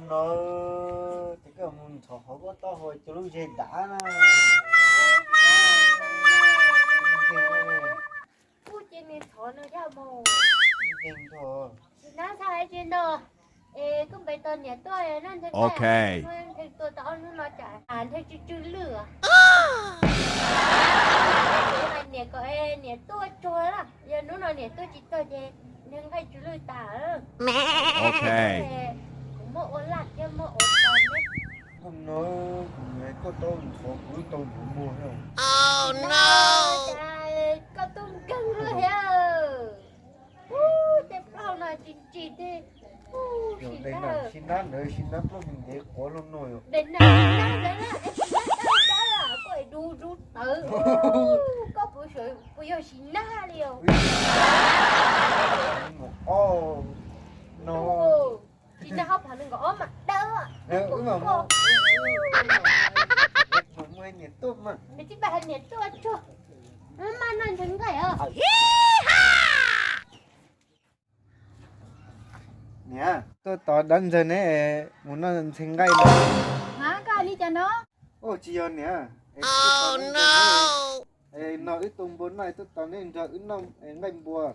No ces koj mus ntxhov qhov koj taub hau cov lub zes dav na. Kuj ces nws ntxhov no yog mus. Tsis nab txhaj hais tsis no. Es koj npe tos niam tuaj no nthee, nthee tuaj tau ob hnub no cas nthee tsw tsw lwj. Kuv hais niam kom niam tuaj tsuag na, yog hnub no niam tuaj tsis txog ces nthee nqaij tsw lwj tas. Kuv muab ua laj thiab muab ua tau ne. Koj no, kuv tau ntxhov kuv tau ntxhov muag. Koj tub nkeeg lawm thiab. Ub, tej plaub no tsis ntsis tej. Ub, sib nab ntawd sib nab plaub ntev quav loj no yom. Ntev na, sib nab ntawd na, es sib nab dawb dawb koj es du du tawv. Koj puas, puas yog sib nab li os? Tsis nab hauv phav nees nkaum ob mas dawb. Niam tuaj mas, niam tuaj tsuag. Maj no ntshe nqaij os. Niam, tuaj tos dab ntxawg neb mus noj ntxhee nqaij no. Hab, koj li cas no? Ub, tsis yog niam. No wb tu npua noj, tuaj tos neb nrog wb noj nqaij npua.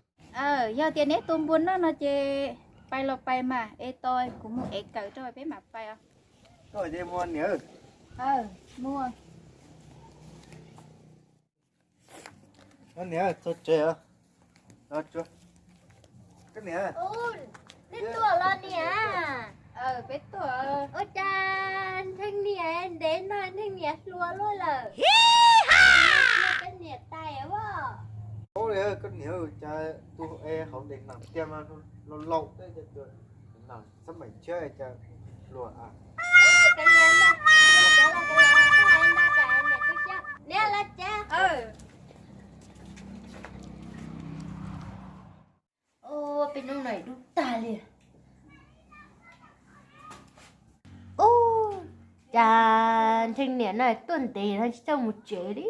Yog tias neb tu npua noj no ces pais los pais mas, es tos kuv mus ev kawm rau peb mam pais os. Koj ces mus niam. Mus. Niam, txog tsev os. Koj niam. Neb tuaj los niam? Peb tuaj. Ua cas ntshe niam ntev no ntshe niam hluas luaj lawm. Koj niam tais os. Ub, koj niam, cas tus hauv dev nam tiag mas laus laus, xab maim tshiab cas hluas. Peb hnub no dub tag li. Ub, cas ntshe niam no tuaj ntev no tsis txawj mus tsev li.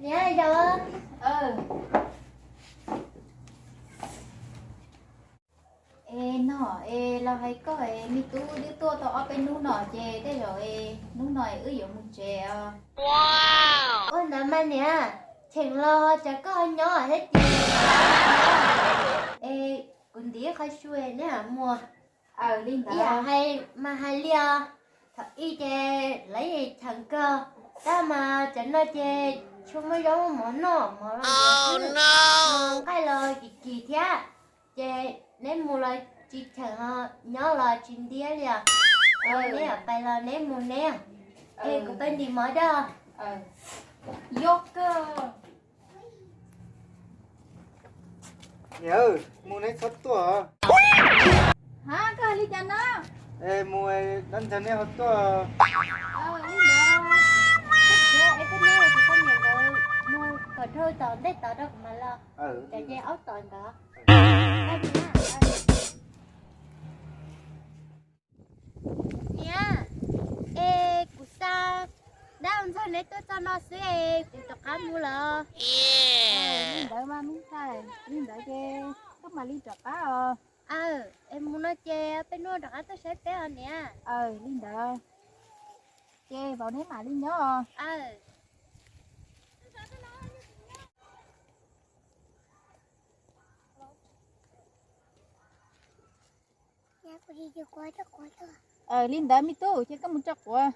Niam yog. Es no, es los hais koj, es me tub twb tuaj tau ob peb hnub no ces tej zaum es hnub no es wb yuav mus tsev os. Ua ntawd mas niam, cheem los tsam koj ho nyob thiab ces, es kuv ntim qhov su neb mam mus. Ib yam hais mas hais li os, thaum ub ces lawv cheem kawg, tab mas cov no ces tsis muaj zaub mov noj, mov los nqaij los kim kim thiab, ces neb mus los tsis cheem, nyob los tsis ntiab li os. Neb pais los neb mus neb, es kuv pais ntim mov da. Yog kawg. Niam, mus neb txhob tuaj. Hab, koj hais li cas no? Es mus dab ntxawg neb ho tuaj. Li ntawd, es koj neb kuv poj niam nkawd mus kom dhau tom ntej tod rau kuv mam los. Ces aub tom ntawd. Niam, es kuv xa dab ntxawg neb tuaj txog no xwb es kuv rov qab mus lawm. Li ntawd mas me ntxhais, li ntawd ces koj mam li rov qab os. Aw, es mus no ces peb hnub rov qab tuaj saib peb os niam. Aw, li ntawd ces vauv neb mam li nyob os. Aw, li ntawd me tub, ces koj mus tso quav.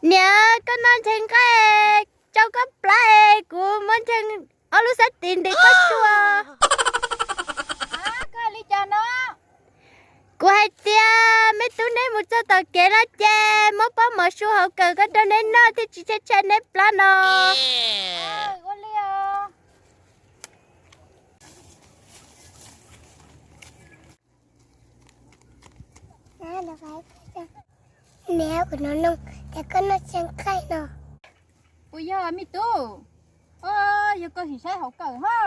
Niam, koj noj ntshe nqaij tsau koj plab es kuv muab ntshe ob lub xab tis ntim koj su. Koj li cas no? Kuv hais tias me tub neb mus txog tom kev no ces muab pob mov su hauv kawm koj rau neb noj thiaj tsis tshai tshai neb plab no. Niam, kuv hnov noog tias koj noj ntshe nqaij no. Puas yog me tub? Yog koj sim saib hauv kawm ho.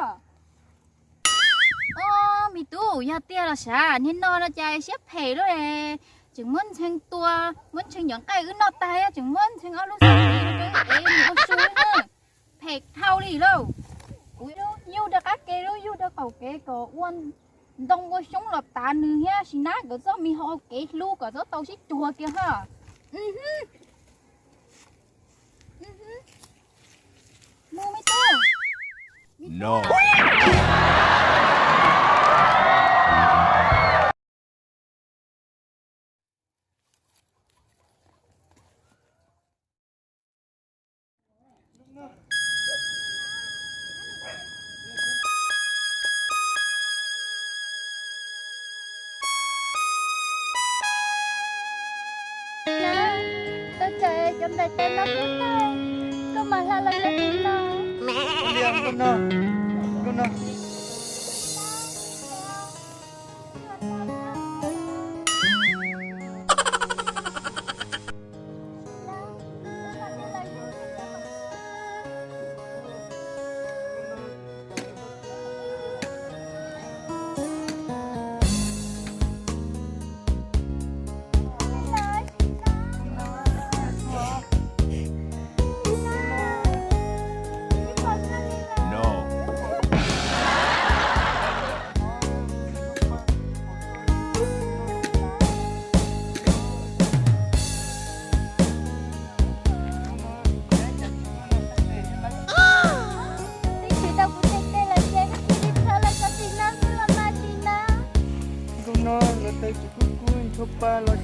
Os, me tub, yog tiag los sav, niag no no cas siab phem luaj, Tseem muab ntxhee tua, muab ntxhee cov nqaij wb noj tag, tseem muab ntxhee ob lub xub ntiag rau wb ev mus ua su na. Phem dhau li lauj. Kuv yug rau qab ke, yug rau qaum kev kom ua ntoo ua xyoob los tav nws thiab, sim nab kom txoj me hau kev hlub kom txhob tau sib cuag kiag ha. Mus me tub. Tau tsam cov nplaim tais no pub tag, koj mam hla los txog tim no. Nkauj no, nkauj no. Twb tsis tau kuv tes tes lawm ces koj cia li txhob los txog tim no xwb los mas tsis na. Nkauj no, lawv tes tsis kub kub, ntshuab pa los